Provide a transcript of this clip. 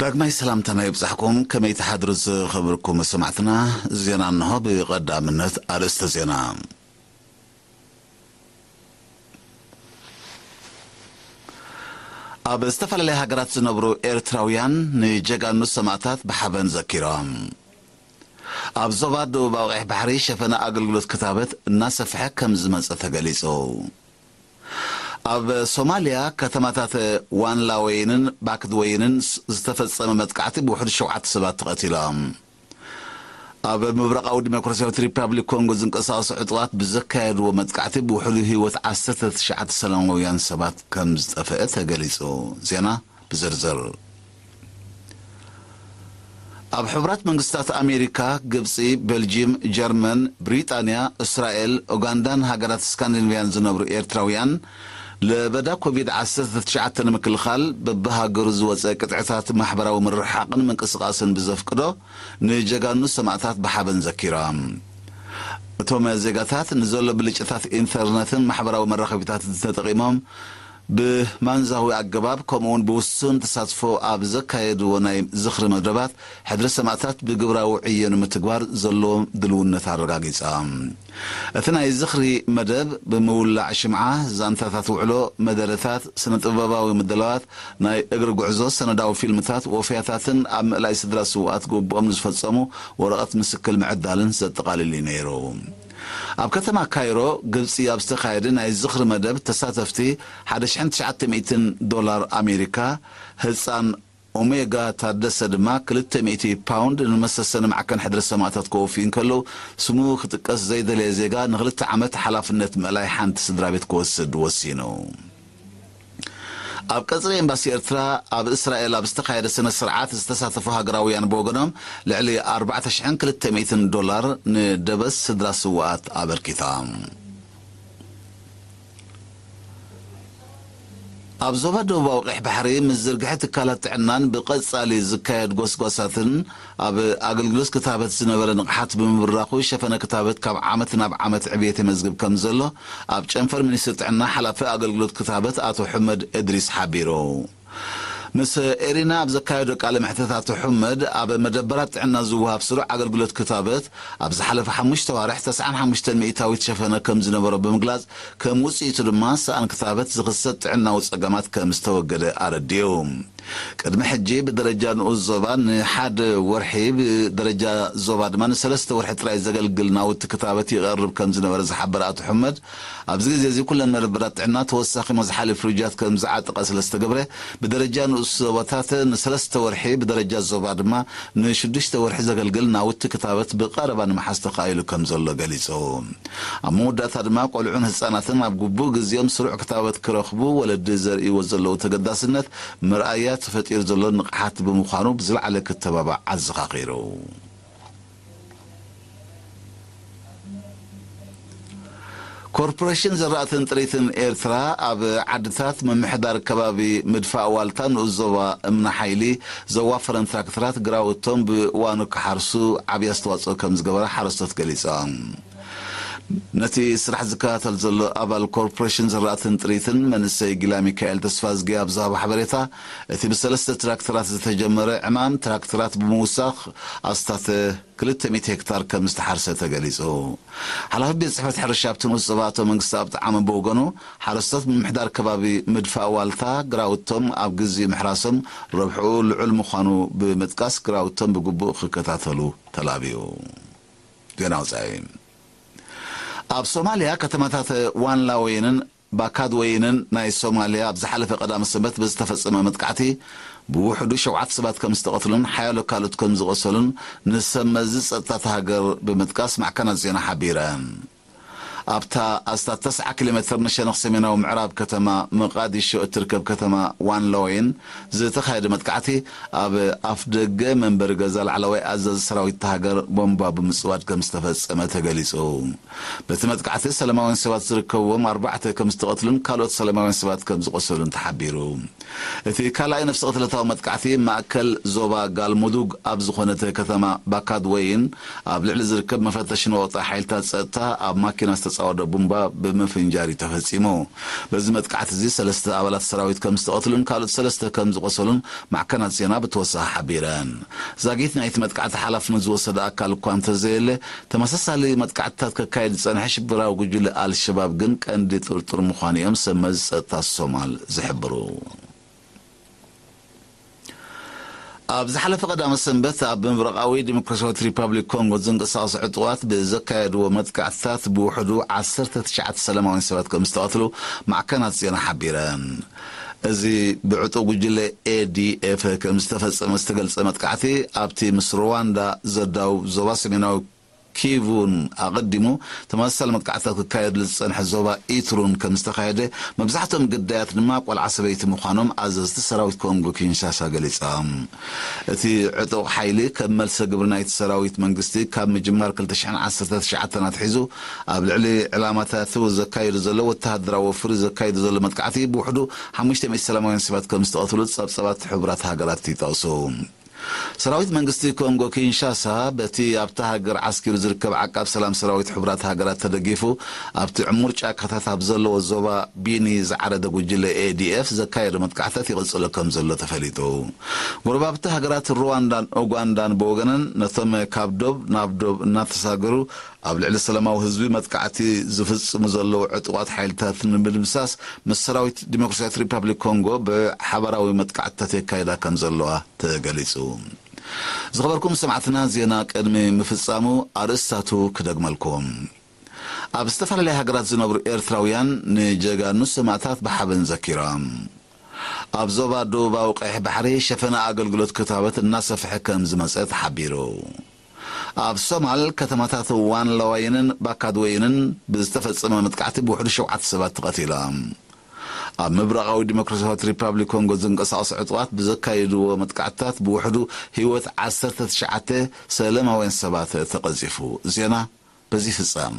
ዳግማይ ሰላምታና ይብጻሕኩም። ከመይ ትሓድሩ ዝኸበርኩም ሰማዕትና? ዜና እንሆ። ብቐዳምነት ኣርእስተ ዜና። ኣብ ዝተፈላለያ ሃገራት ዝነብሩ ኤርትራውያን ንጀጋኑ ሰማእታት ብሓበን ዘኪሮም። ኣብ ዞባ ደቡባዊ ቀይሕ ባሕሪ ሸፈነ ኣገልግሎት ክታበት እናሰፍሐ ከም ዝመጸ ተገሊጹ። ኣብ ሶማልያ ከተማታት ዋንላ ወይንን ባክድ ወይንን ዝተፈጸመ መጥቃዕቲ ብውሕዱ ሸውዓተ ሰባት ተቐቲሎም። ኣብ ምብራቓዊ ዲሞክራሲያዊት ሪፓብሊክ ኮንጎ ዝንቀሳቐሱ ዕጡቓት ብዘካየድዎ መጥቃዕቲ ብውሕዱ ህይወት ዓሰርተ ትሽዓተ ሰላማውያን ሰባት ከም ዝጠፍአ ተገሊጹ። ዜና ብዝርዝር። ኣብ ሕቡራት መንግስታት ኣሜሪካ፣ ግብጺ፣ ቤልጂም፣ ጀርመን፣ ብሪጣንያ፣ እስራኤል፣ ኡጋንዳን ሃገራት ስካንዲኔቭያን ዝነብሩ ኤርትራውያን ለበዳ ኮቪድ ዓሰርተ ትሽዓተ ንምክልኻል በብሃገሩ ዝወጸ ቅጥዕታት ማሕበራዊ ምርሕሓቕን ምንቅስቓስን ብዘፍቅዶ ንጀጋኑ ሰማእታት ብሓበን ዘኪሮም። እቶም ዜጋታት ንዘሎ ብልጭታት ኢንተርነትን ማሕበራዊ መራኸቢታትን ተጠቒሞም ብማንዛዊ ኣገባብ ከምኡውን ብውሱን ተሳትፎ ኣብ ዘካየድዎ ናይ ዝኽሪ መደባት ሕድሪ ሰማእታት ብግብራዊ ዕዮ ንምትግባር ዘለዎም ድልውነት ኣረጋጊጾም። እቲ ናይ ዝኽሪ መደብ ብምውላዕ ሽምዓ፣ ዛንታታት ውዕሎ፣ መደረታት፣ ስነ ጥበባዊ ምድላዋት፣ ናይ እግሪ ጉዕዞ፣ ሰነዳዊ ፊልምታት፣ ወፍያታትን ኣብ ምእላይ ስድራ ስውኣት ግቡኦም ንዝፈጸሙ ወረቐት ምስክል ምዕዳልን ዘጠቓልል እዩ ነይሩ። ኣብ ከተማ ካይሮ ግብጺ ኣብ ዝተኻየደ ናይ ዝኽሪ መደብ ተሳተፍቲ ሓደ ሽሕን ትሽዓተ ሚእትን ዶላር ኣሜሪካ፣ ህጻን ኦሜጋ ታደሰ ድማ ክልተ ሚእቲ ፓውንድ ንመሰሰኒ ማዕከን ሕድሪ ሰማእታት ከወፍዩ እንከለዉ፣ ስሙ ክጥቀስ ዘይደለየ ዜጋ ንኽልተ ዓመት ሓላፍነት ምእላይ ሓንቲ ስድራ ቤት ክወስድ ወሲኑ። ኣብ ቀጽሪ ኤምባሲ ኤርትራ ኣብ እስራኤል ኣብ ዝተኻየደ ስነ ስርዓት ዝተሳተፉ ሃገራውያን ብወገኖም ልዕሊ ኣርባዕተ ሽሕን ክልተ ሚእትን ዶላር ንደበስ ስድራ ስውኣት ኣበርኪቶም። ኣብ ዞባ ደቡባዊ ቀይሕ ባሕሪ ምስ ዝርግሐ ትካላት ጥዕናን ብቐጻሊ ዝካየድ ጎስጓሳትን ኣብ ኣገልግሎት ክታበት ዝነበረ ንቕሓት ብምብራኹ ሸፈነ ክታበት ካብ ዓመት ናብ ዓመት ዕብየት የመዝግብ ከም ዘሎ ኣብ ጨንፈር ሚኒስትሪ ጥዕና ሓላፊ ኣገልግሎት ክታበት ኣቶ ሕመድ እድሪስ ሓቢሩ። ምስ ኤሪና ኣብ ዘካየዶ ቃለ መሕተት ኣቶ ሕመድ ኣብ መደበራት ጥዕና ዝወሃብ ስሩዕ ኣገልግሎት ክታበት ኣብ ዝሓለፈ ሓሙሽተ ዋርሕ ተስዓን ሓሙሽተን ሚእታዊት ሸፈነ ከም ዝነበሮ ብምግላጽ ከም ውጽኢቱ ድማ ሰኣን ክታበት ዝኽሰት ጥዕናዊ ጸገማት ከም ዝተወገደ ኣረዲኡ። ቅድሚ ሕጂ ብደረጃ ንኡስ ዞባ ንሓደ ወርሒ ብደረጃ ዞባ ድማ ንሰለስተ ወርሒ ጥራይ ዘገልግል ናውቲ ክታበት ይቐርብ ከም ዝነበረ ዝሓበረ ኣቶ ሕመድ ኣብዚ ግዜ እዚ ኩለን መደበራት ጥዕና ተወሳኺ መዝሓሊ ፍሪጃት ከም ዝዓጠቐ ስለ ዝተገብረ ብደረጃ ንኡስ ዞባታት ንሰለስተ ወርሒ ብደረጃ ዞባ ድማ ንሽዱሽተ ወርሒ ዘገልግል ናውቲ ክታበት ብቐረባ ንምሓዝ ተኻኢሉ ከም ዘሎ ገሊጹ። ኣብ መወዳእታ ድማ ቆልዑን ህጻናትን ኣብ ግቡእ ግዜኦም ስሩዕ ክታበት ክረኽቡ ወለዲ ዘርእይዎ ዘለዉ ተገዳስነት መርኣያ ተፈጢሩ ዘሎ ንቕሓት ብምዃኑ ብዝለዓለ ክተባባዕ ኣዘኻኺሩ። ኮርፖሬሽን ዘራእትን ጥሪትን ኤርትራ ኣብ ዓድታት ምምሕዳር ከባቢ ምድፋእ ዋልታ ንኡስ ዞባ እምኒ ሓይሊ ዘዋፈረን ትራክተራት ግራውቶም ብእዋኑ ክሓርሱ ዓብዪ ኣስተዋፅኦ ከም ዝገበረ ሓረስቶት ገሊፆም። ነቲ ስራሕ ዝከታተል ዘሎ ኣባል ኮርፖሬሽን ዘራእትን ጥሪትን መንእሰይ ጊላ ሚካኤል ተስፋዝጊ ኣብ ዝሃቦ ሓበሬታ፣ እቲ ብሰለስተ ትራክተራት ዝተጀመረ ዕማም ትራክተራት ብምውሳኽ ኣስታት ክልተ ሚእቲ ሄክታር ከም ዝተሓርሰ ተገሊጹ። ሓላፊ ቤት ጽሕፈት ሕርሻ ኣብቲ ንኡስ ዞባ ኣቶ መንግስተኣብ ጠዓመ ብወገኑ፣ ሓረስቶት ምምሕዳር ከባቢ ምድፋእ ዋልታ ግራውቶም ኣብ ግዜ ምሕራሶም ረብሕኡ ልዑል ምዃኑ ብምጥቃስ፣ ግራውቶም ብግቡእ ክከታተሉ ተላብዩ። ዜና ወጻኢ። ኣብ ሶማልያ ከተማታት ዋንላ ወይንን ባካድ ወይንን ናይ ሶማልያ ኣብ ዝሓለፈ ቀዳመ ሰንበት ብዝተፈጸመ መጥቃዕቲ ብውሕዱ ሸውዓተ ሰባት ከም ዝተቐትሉን ሓያሎ ካልኦት ከም ዝቖሰሉን ንሰብ መዚ ጸጥታ እታ ሃገር ብምጥቃስ ማዕከናት ዜና ሓቢረን። ኣብታ ኣስታት ተስዓ ኪሎ ሜትር ንሸነኽ ሰሜናዊ ምዕራብ ከተማ መቃዲሾ እትርከብ ከተማ ዋንሎይን ዝተኻየደ መጥቃዕቲ ኣብ ኣፍ ደገ መንበሪ ገዛ ላዕለዋይ ኣዛዚ ሰራዊት እታ ሃገር ቦምባ ብምጽዋድ ከም ዝተፈጸመ ተገሊጹ። በቲ መጥቃዕቲ ሰላማውያን ሰባት ዝርከብዎም ኣርባዕተ ከም ዝተቐትሉን ካልኦት ሰላማውያን ሰባት ከም ዝቖሰሉን ተሓቢሩ። እቲ ካልኣይ ነፍሲ ቅትለታዊ መጥቃዕቲ ማእከል ዞባ ጋልሙዱግ ኣብ ዝኾነት ከተማ ባካድወይን ኣብ ልዕሊ ዝርከብ መፈተሺ ነቑጣ ሓይልታት ጸጥታ ኣብ ማኪና ጻወደ ቡምባ ብምፍንጃር እዩ ተፈጺሙ። በዚ መጥቃዕቲ እዚ ሰለስተ ኣባላት ሰራዊት ከም ዝተቐትሉን ካልኦት ሰለስተ ከም ዝቆሰሉን ማዕከናት ዜና ብተወሳኺ ሓቢረን። ዛጊት ናይቲ መጥቃዕቲ ሓላፍነት ዝወሰደ ኣካል እኳ እንተዘየለ፣ ተመሳሳሊ መጥቃዕትታት ከካይድ ዝጸንሐ ሽብራዊ ጉጅለ ኣልሸባብ ግን ቀንዲ ጥርጡር ምዃኑ እዮም ሰብ መዚ ጸጥታ ሶማል ዝሕብሩ። ኣብ ዝሓለፈ ቀዳመ ሰንበት ኣብ ምብራቓዊ ዲሞክራሲያዊት ሪፓብሊክ ኮንጎ ዝንቀሳቐሱ ዕጡቓት ብዘካየድዎ መጥቃዕትታት ብውሕዱ ዓሰርተ ትሽዓተ ሰላማውያን ሰባት ከም ዝተቐትሉ ማዕከናት ዜና ሓቢረን። እዚ ብዕጡቕ ጉጅለ ኤ ዲ ኤፍ ከም ዝተፈጸመ ዝተገልጸ መጥቃዕቲ ኣብቲ ምስ ሩዋንዳ ዘዳውብ ዞባ ሰሜናዊ ኪቩን ኣቐዲሙ ተመሳሳሊ መጥቃዕትታት ክካየድሉ ዝጸንሐ ዞባ ኢትሩን ከም ዝተኻየደ፣ መብዛሕትኦም ግዳያት ድማ ቆልዓ ሰበይቲ ምዃኖም ኣዘዝቲ ሰራዊት ኮንጎ ኪንሻሳ ገሊጾም። እቲ ዕጡቕ ሓይሊ ከም መልሰ ግብሪ ናይቲ ሰራዊት መንግስቲ ካብ ምጅማር ክልተ ሽሕን ዓሰርተ ትሽዓተን ኣትሒዙ ኣብ ልዕሊ ዕላማታቱ ዘካየዱ ዘሎ ወተሃደራዊ ወፍሪ ዘካየዱ ዘሎ መጥቃዕቲ ብውሕዱ ሓሙሽተ ሚእቲ ሰላማውያን ሰባት ከም ዝተቐትሉ ጸብጻባት ሕቡራት ሃገራት ይጠቕሱ። ሰራዊት መንግስቲ ኮንጎ ኪንሻሳ በቲ ኣብታ ሃገር ዓስኪሩ ዝርከብ ዓቃብ ሰላም ሰራዊት ሕቡራት ሃገራት ተደጊፉ ኣብቲ ዕሙር ጫካታት ኣብ ዘለዎ ዞባ ቢኒ ዝዓረደ ጉጅለ ኤ ዲ ኤፍ ዘካየዶ መጥቃዕታት ይቕጽሎ ከም ዘሎ ተፈሊጡ። ጎረባብቲ ሃገራት ሩዋንዳን ኡጋንዳን ብወገነን ነቶም ካብ ዶብ ናብ ዶብ እናተሳገሩ ኣብ ልዕሊ ሰላማዊ ህዝቢ መጥቃዕቲ ዝፍጽሙ ዘለዉ ዕጡቓት ሓይልታት ንምድምሳስ ምስ ሰራዊት ዲሞክራሲያዊት ሪፓብሊክ ኮንጎ ብሓባራዊ መጥቃዕትታት የካይዳ ከም ዘለዋ ተገሊጹ። ዝኸበርኩም ሰማዕትና፣ ዜና ቅድሚ ምፍጻሙ ኣርእስታቱ ክደግመልኩም። ኣብ ዝተፈላለያ ሃገራት ዝነብሩ ኤርትራውያን ንጀጋኑ ሰማእታት ብሓበን ዘኪሮም። ኣብ ዞባ ደቡባዊ ቀይሕ ባሕሪ ሸፈነ ኣገልግሎት ክታበት እናሰፍሐ ከም ዝመጸ ተሓቢሩ። ኣብ ሶማል ከተማታት ዋን ለዋይንን ባካድወይንን ብዝተፈጸመ መጥቃዕቲ ብውሕዱ ሸውዓተ ሰባት ተቐቲሎም። ኣብ ምብራቓዊ ዲሞክራሲያዊት ሪፓብሊክ ኮንጎ ዝንቀሳቐሱ ዕጡቓት ብዘካየድዎ መጥቃዕትታት ብውሕዱ ህይወት ዓሰርተ ትሽዓተ ሰላማውያን ሰባት ተቐዚፉ። ዜና በዚ ይፍጸም።